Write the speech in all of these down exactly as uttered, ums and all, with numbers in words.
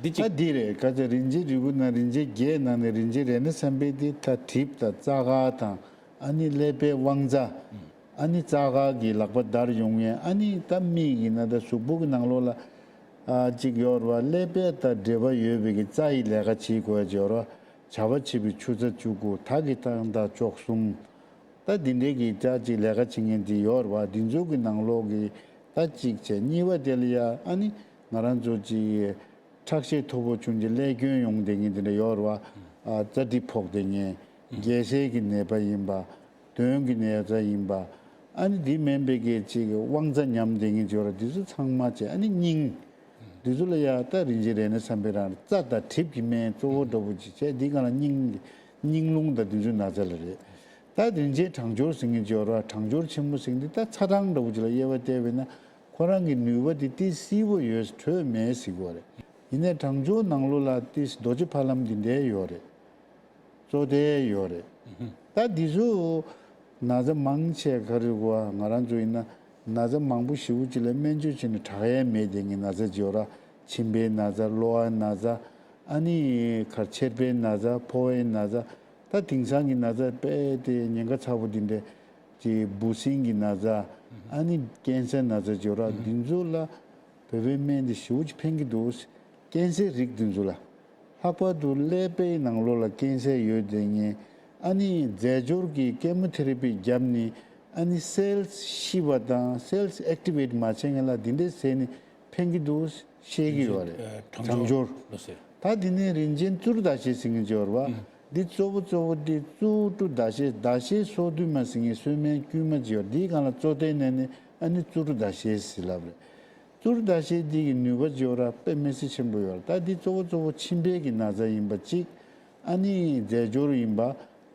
འདི་གཅིག་ད་འདི་རེད། ཁ་ཚ་རིན་ཆེན་རིལ་བུ་ན་རིན་ཆེན་བརྒྱད་ནང་ནས་རིན་ཆེན་རཏྣ་བསམ་འཕེལ་འདི་ད་གྲིབ་དང་རྩ་དཀར་དང་ཨ་ནི་ཀླད་པའི་དབང་རྩ། ཨ་ནི་རྩ་དཀར་གྱི་ལག་པ་འདར་ཡོང་ཡས། ཨ་ནི་ད་མིག་ཡིན་ན་ད་གཟུགས་པོ་གི་ནང་ལོགས་ལ་ཨ་གཅིག་ཡོད་རེད་བ། ཀླད་པ་དང་འབྲེལ་བ་ཡོད་པའི་གི་རྩ་ཡི་ལས་ཀ་བྱེད་དགོས་ཡ་ཅིག་ཡོད་རེད་བ། བྱ་བ་བྱེད་པའི་ཆུ་ཚ་བཅུག་དགོས། ད་གི་ཐང་དང་ཅོག་གསུམ། ད་འདི་འདྲའི་གི་ཅག་ཅིག་ལས་ཀ་བྱེད་མཁན་དེ་ཡོད་རེད་བ། འདི་ཚོ་གི་ནང་ལོགས་ཀྱི་ད་གཅིག་བྱས། གཉིས་པ་དེ་ལ་ཡ་ཨ་ནི་ང་རང་ཚོ་ཅིག་ཁྲག་ཤེད་མཐོ་པོ་བྱུང་རྗེས་ཀླད་སྐྱོན་ཡོང་བསྡད་མཁན་དེ་འདྲ་ཡོད་རེད་བ། ཨ་རྩ་གྲིབ་ཕོག་བསྡད་མཁན། རྒྱས་ཤེས་ཀྱི་ནད་པ་ཡིན་པ། གདོན་གྱི་ནད་རྩ་ཡིན་པ། ཨ་ནི་འདི་མིན་པའི་གི་ཅིག་དབང་རྩ་ཉམས་བསྡད་མཁན་ཅིག་ཡོད་རེད། འདི་ཚོ་ཚང་མ་བྱས། ཨ་ནི་སྙིང་། འདི་ཚོ་ལ་ཡ་ད་རིན་ཆེན་རཏྣ་བསམ་འཕེལ་རང་རྩ་དང་གྲིབ་ཀྱི་སྨན་གཙོ་བོ་འདྲ་པོ་ཅིག་བྱས། འདི་སྒང་ལ་སྙིང་། སྙིང་རླུང་དང་འདི་ཚོའི་ན་ཚ་ལ་རེད། ད་རིན་ཆེན་གྲང་སྦྱོར་ཟེར་མཁན་ཅིག་ཡོད་རེད་བ། གྲང་སྦྱོར་ཆེན་པོ་ཟེར་མཁན་འདི་ད་ཚ་གྲང་འདྲ་པོ་ཅིག་ལ་དབྱེ་བ་བལྟས་པས་ན་ཁོ་རང་གི་ནུས་པ་འདི་ཏོག་ཙམ་པོ་ཡོད། དྲོད་མེད་ཟེར་གྱི་ཡོད་རེད། ཡིན་ནའི་གྲང་སྦྱོར་ནང་ལོགས་ལ་ཏོག་ཙམ་རྡོ་རྗེ་ཕ་ལམ་འདི་འདྲའི་ཡོད་རེད། གཙོ་དེ་ཡོད་རེད། ད་འདི་ཚོ་ན་ཚ་མང་ཆེ་ག་རེ་གོ་ང་རང་ཚོ་ཡིན་ན། ན་ཚ་མང་པོ་ཞེ་པོ་ཅིག་ལ་སྨན་བཅོས་བྱས་ནས་དྲག་ཡས་མེད་དེ་ངའི་ན་ཚ་ཅིག་ཡོད་ར། མཆིན་པའི་ན་ཚ། གློ་བའི་ན་ཚ། ཨ་ནི་གར་མཆེར་པའི་ན་ཚ། ཕོ་བའི་ན་ཚ། ད་དེང་སང་གི་ན་ཚ་དཔེ་དེ་ཉེན་ཁ་ཚ་པོ་འདི་འདྲ་ཅིག་འབུ་སྲིན་གྱི་ན་ཚ། ཨ་ནི་ཀན་སར་ན་ཚ་ཅིག་ཡོད་ར། འདི་ཚོ་ལ་བོད་པའི་སྨན་འདི་ཞེ་པོ་ཅིག་ཕན་གྱི་འདུག་ཀན་སར་རིགས་འདི་ཚོ་ལ། ལྷག་པར་དུ་ཀླད་པའི་ནང་ལོགས་ལ་ཀན་སར་ཡོད་དེ་ངས་ཨ་ནི་རྫས་སྦྱོར་གྱི་ཀེ་མོ་ཐེ་ར་པི་བརྒྱབ་ནས་ཨ་ནི་སེལ་ཤི་བ་དང་སེལ་ཨེག་ཊི་ཝེ་ཊི་མ་བྱས་མཁན་ལ་འདི་འདྲའི་ཟས་ནི་ཕན་གྱི་འདུག་བཤད་ཀྱི་ཡོད་རེད། ཨ་གྲང་གྲང་སྦྱོར། སྦྱོར་ལ་ཟེར། ད་འདི་ནས་རིན་ཆེན་བཙུར་ཟླ་ཤེལ་ཟེར་མཁན་ཅིག་ཡོད་རེད་བ། འདི་གཙོ་བོ་གཙོ་བོ་འདི་བཙུར་ཟླ་ཤེལ། ཟླ་ཤེལ་སོ་བདུན་མ་ཟེར་མཁན་གསོལ་སྨན་དཀྱུས་མ་ཅིག་ཡོད་རེད། འདིའི་སྒང་ལ་གཙོ་དོན་ནས་ནི་ཨ་ནི་བཙུར་ཟླ་ཤེལ་ཟེར་ལབ་རེད། བཙུར་ཟླ་ཤེལ་འདི་གི་ནུས་པ་ཅིག་ཡོད་ར། དཔེ་མི་སྲིད་ཆེན་པོ་ཡོད་ར། ད་འདི་གཙོ་བོ་གཙོ་བོ་མཆིན་པའི་གི་ན་ཚ་ཡིན་པ་གཅིག་ཨ་ནི་རྫས་སྦྱོར་ཡིན་པ།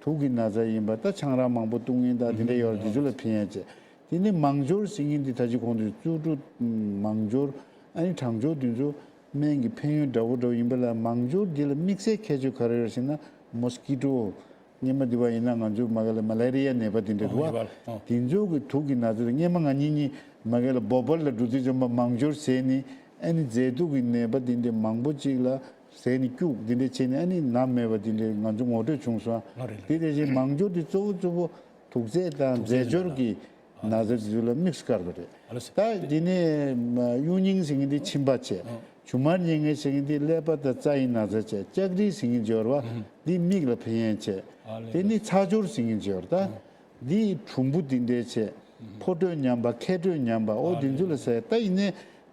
དུག་གི་ན་ཚ་ཡིན་པ། ད་ཆང་རག་མང་པོ་བཏུང་མཁན་དང་དེ་འདྲ་ཡོད་ར། དེ་ཚོ་ལ་ཕན་ཡ་བྱེད། དེ་ནི་མང་སྦྱོར་ཟེར་མཁན་འདི་ད་ཅི་གོང་དུ་བཙུར་དུག་མང་སྦྱོར་ཨ་ནི་གྲང་སྦྱོར་འདི་ཚོ་སྨན་གྱི་ཕན་ཡོན་འདྲ་པོ་འདྲ་པོ་ཡིན་པ་ལ། མང་སྦྱོར་འདི་ལ་དམིགས་བསལ་ཁྱད་ཆོས་ག་རེ་ཡོད་ཟེར་ན། མོས་ཀི་ཊོ། སྔོན་མ་འདི་བ་ཡིན་ན་ང་ཚོའི་མ་གི་ལ་མ་ལེ་རི་ཡ་ནད་པ་འདི་འདྲ་འདུག་བ། ཨོ། དེ་ཚོ་གི་དུག་གི་ན་ཚ་དེ། སྔོན་མ་ང་གཉིས་གཉིས་མ་གི་ལ་བོ་པལ་ལ་འགྲོ་དུས་ཙམ་པ་མང་སྦྱོར་བྱས་ནི་ཨ་ནི་མཛེ་དུག་གི་ནད་པ་འདི་འདྲ་མང་པོ་ཅིག་ལ་བྱས་ནི་སྐྱུག་འདི་འདྲ་བྱས་ནི་ཨ་ནི་ནམ་མེད་པ་འདི་འདྲ་ང་ཚོ་ངོ་སྤྲོད་བྱུང་སོང་། ཨ་རེད། དེ་དེ་བཞིན་མང་སྦྱོར་འདི་གཙོ་བོ་གཙོ་བོ་དུག་རྫས་དང་དུག་རྫས་རྫས་སྦྱོར་གྱི་ན་ཚ་དེ་ཚོ་ལ་དམིགས་སུ་བཀར་བ་རེད། ཨ་ལ་སི། ད་འདི་ནས་གཡུ་རྙིང་ཟེར་མཁན་འདི་མཆིན་པ་བྱས། ཨ། ཇུ་མར་གཉན་ངན་ཟེར་མཁན་འདི་ཀླད་པ་དང་རྩ་ཡི་ན་ཚ་བྱས། ལྕགས་རིལ་ཟེར་མཁན་སྦྱོར་བ་འདི་མིག་ལ་ཕན་ཡོན་བྱས། ཨ་ལ་དེ་ནི་ཚ་སྦྱོར་ཟེར་མཁན་སྦྱོར། ད་འདི་གྲུམ་བུ་འདི་འདྲའི་བྱས། ཕོ་དྲོད་ཉམས་པ། མཁལ་དྲོད་ཉམས་པ། ཨོ་ཨ་འདི་ཚོ་ལ་ཟས། ད་ཡིན་ནའི་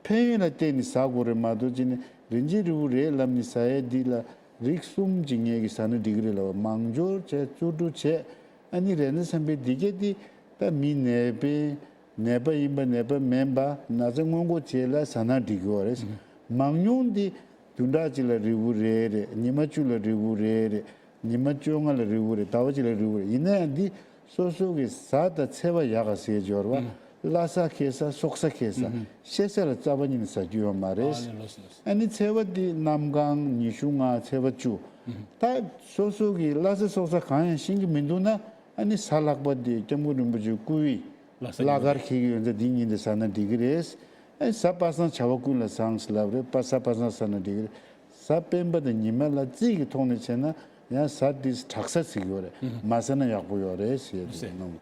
ཕན་ཡོན་ལ་བརྟེན་ནས་ཟ་དགོས་རེད་མ་གཏོགས་ཅི་ནི་རིན་ཆེན་རིལ་བུ་རེད་ལབ་ནས་ཟ་ཡས་འདི་ལ་རིགས་གསུམ་གྱི་ངེད་ཀྱིས་ཟ་ན་འགྲིག་གི་རེད་ལབ་པ། མང་སྦྱོར་བྱས། བཙུར་དུག་བྱས། ཨ་ནི་རཏྣ་བསམ་འཕེལ་འདི་གས་འདི་ད་མི་ནད་པའི་ནད་པ་ཡིན་པ་ནད་པ་མིན་པ་ན་ཚ་སྔོན་འགོག་བྱེད་ལ་ཟ་ན་འགྲིག་གི་ཡོད་རེད། མང་ཉུང་འདི་བདུན་ཕྲག་གཅིག་ལ་རིལ་བུ་རེ་རེ། ཉི་མ་བཅུ་ལ་རིལ་བུ་རེ་རེ། ཉི་མ་བཅོ་ལྔ་ལ་རིལ་བུ་རེ། ཟླ་བ་གཅིག་ལ་རིལ་བུ་རེ། ཡིན་ན་ཡང་འདི་སོ་སོ་གི་ཟས་དང་འཚེ་བ་ཡག་ག་ཟེར་སྦྱོར་བ། སླ་ས་ཁེ་ས་སོག་ས་ཁེ་ས། ཤེ་ས་ལ་རྩ་བ་ཉིད་ནས་ཟ་རྒྱུ་ཡོད་མ་རེད། ཨ་ནི་འཚེ་བ་འདི་གནམ་གང་ཉི་ཤུ་ལྔ་འཚེ་བ་བཅུ། ད་སོ་སོ་གི་སླ་ས་སོག་ས་གང་ཡང་ཤེས་ཀྱི་མི་འདུག་ན། ཨ་ནི་གཟའ་ལྷག་པ་འདི་སྐྱབས་མགོན་རིན་པོ་ཆེའི་སྐུའི་བླ་གར་འཁེལ་གྱི་ཡོད་ཚེ་འདི་ཉིན་དེ་ཟ་ན་འགྲིག་གི་རེད། ཨ་གཟའ་པ་སངས་བྱ་བ་ཀུན་ལ་བཟང་ཟེར་ལབ་རེད། པ་གཟའ་པ་སངས་ཟ་ན་འགྲིག་གི་རེད། གཟའ་སྤེན་པ་དང་ཉི་མ་ལ་རྩིས་ཀྱི་ཐོག་ནས་བྱས་ན་ཡང་གཟའ་འདི་དྲག་ས་ཟེར་གྱི་ཡོད་རེད། མ་ཟ་ན་ཡག་པོ་ཡོད་རེད་ཟེར་ཡ་དེ་གནང་།